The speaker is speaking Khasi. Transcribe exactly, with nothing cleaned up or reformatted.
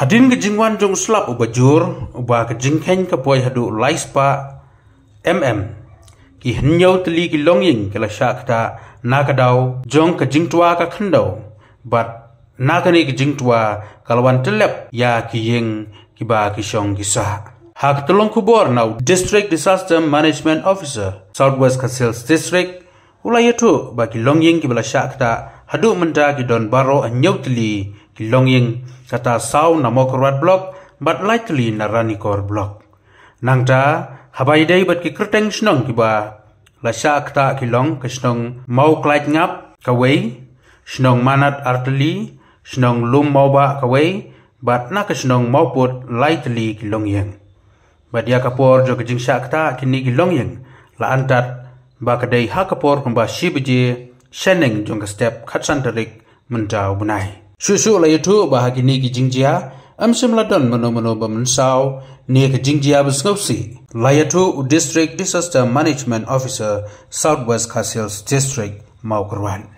Hadien ka jingwan jong u slap uba jur, uba ka jingkheiñ ka poi haduh lai spah mm, ki hynñiew tylli ki longïing ki la shah ktah na ka daw jong ka jingtwa ka khyndew, bad na kane ka jingtwa ka la wan tyllep ïa ki ïing kiba ki shong ki sah. Ha ka tyllong khubor na u District Disaster Management Officer, South West Khasi Hills District, u la ïathuh ba ki longïing kiba la shah ktah haduh mynta ki don baroh hynñiew tylli ki longïing, kata saw na Mawkyrwat Block bad lai tylli na Ranikor Block. Nangta, haba ïadei bad ki kyrteng shnong kiba la shah ktah ki long ka shnong Mawklaitngap kawei, shnong Manat ar tylli, shnong Lum Mawbah kawei, bad na ka shnong Mawpud lai tylli ki longïing. Bad ïa ka por jong ka jingshah ktah kine ki longïing la antad ba ka dei ha ka por kumba shi baje shaneng jong ka step khatsan tarik mynta u bnai. Shuh shuh la ïathuh ba ha kine ki jingjia ym shym la don mano mano ba mynsaw ne ka jingjia ba sngewsih, la ïathuh u District Disaster Management Officer, South West Khasi Hills District, Mawkyrwat.